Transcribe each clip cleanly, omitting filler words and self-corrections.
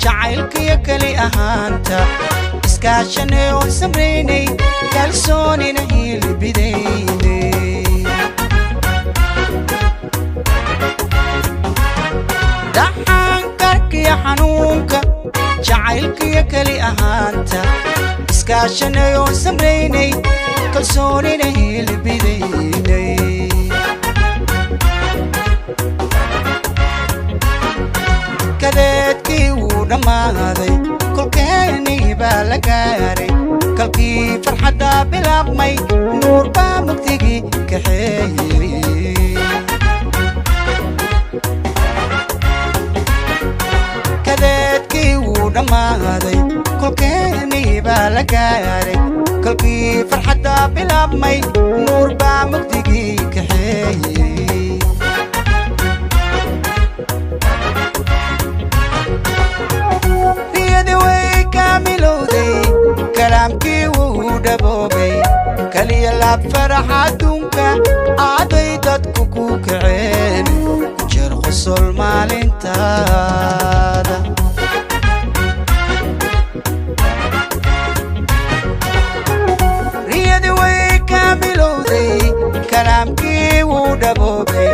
Jacaylkiyo keli ahaanta iskaashanay oon samraynay, kalsoonina hiilbidaynay. Dhaxaankarkiyo xanuunka jacaylkiyo keli ahaanta iskaashanay oon samraynay, kalsoonina hiilbidaynay. Kadeedkii wuu dhammaaday, kolkeenii baa la gaaray, kalkii farxaddaa bilaabmay, nuur baa mugdigii kaxeeyey. Kadeedkii wuu dhammaaday, kolkeenii baa la gaaray, kolkii farxaddaa bilaabmay, nuur baa mugdigii kaxeeyey. Riyadii way kaamilowday, kalaamkii wuu dhaboobay, kaliya laab farax adduunka aaday dadku ku kaceen, jeer qosol maalintaada. Riyadii way kaamilowday, kalaamkii wuu dhaboobay,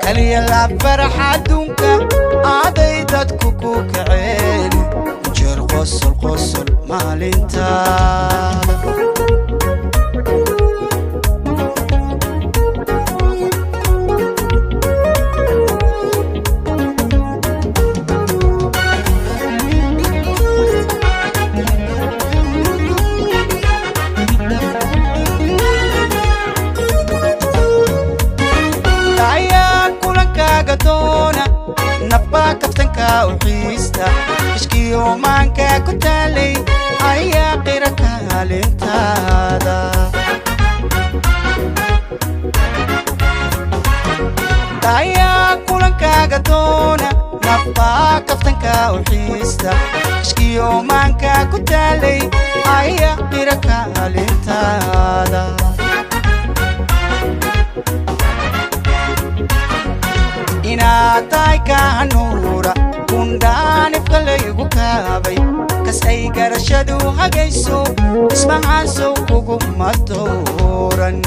kaliya laab farax adduunka aaday dadku ku kaceen, jeer qosol qosol maalintaada. Ayaa kulankaaga doona, nafbaa kaftanka u xiista, ishkiyo maanka ku taalay ayaa qira kaalintaada. Ayaa kulankaaga doona, nafbaa kaftanka u xiista, ishkiyo maanka ku taalay ayaa qira kaalintaada. Inaad tahay kaanuura kundhaanifka laygu kaabay, kas ay garashadu hagayso, ismahaansow kuguma dooran.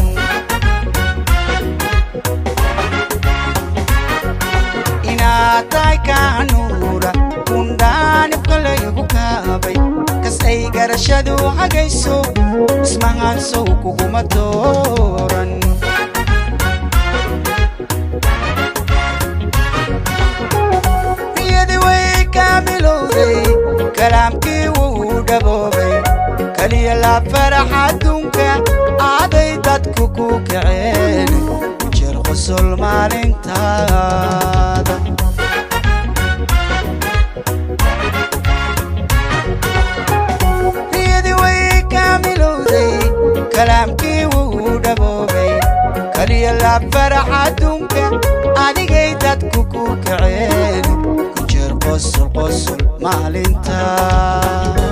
Inaad tahay kaanuura kundhaanifka laygu kaabay, kas ay garashadu hagayso, ismahaansow kuguma dooran. Riyadii way kaamilowday, kalaamkii wuu dhaboobay, kaliya laab farax adduunka aaday dadku ku kaceen, jeer qosol maalintaada. Riyadii way kaamilowday, kalaamkii wuu dhaboobay, kaliya laab farax adduunka adigay dadku ku kaceen, jeer qosol qosol maalintaada.